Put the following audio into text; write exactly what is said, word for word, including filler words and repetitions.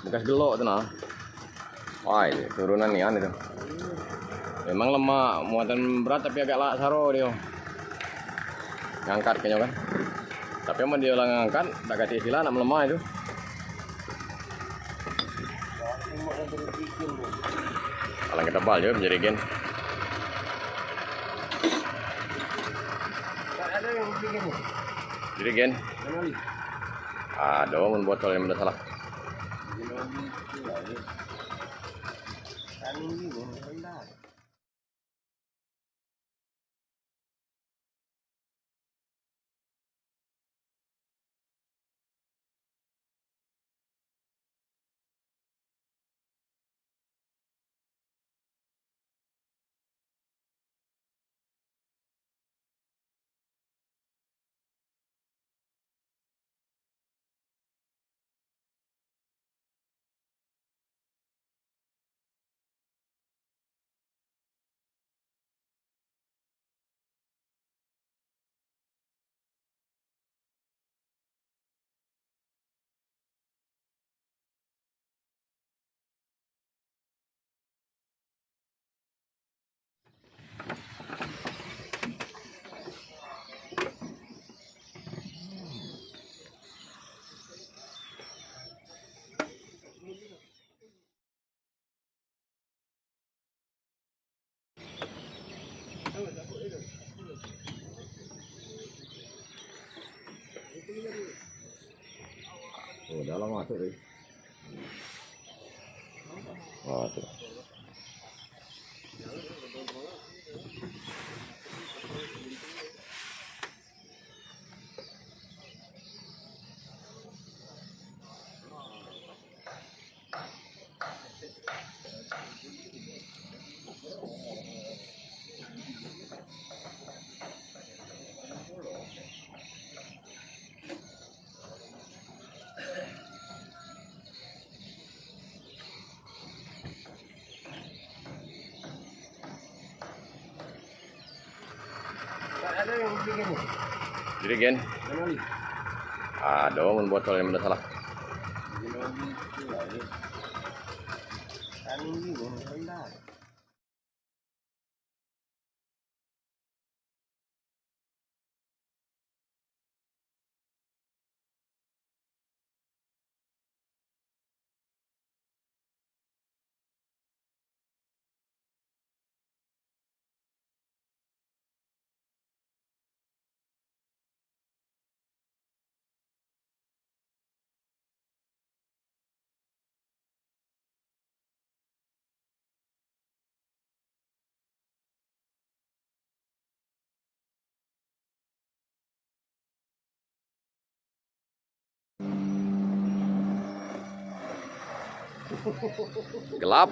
Bekas gelok tu nah. Wah, ini turunan nian itu. Memang lemak, muatan berat tapi agak lak saro dio. Ngangkat kenyo kan. Tapi amun dio lah ngangkat, dak katek istilah nak melemah itu. Alangke tebal je jerigen. Jerigen. Ado mun botol yang dak salah. Oh, dalam masuk tadi. Oh, tu. Jerigen. Ado mun botol yang dak salah. Gelap.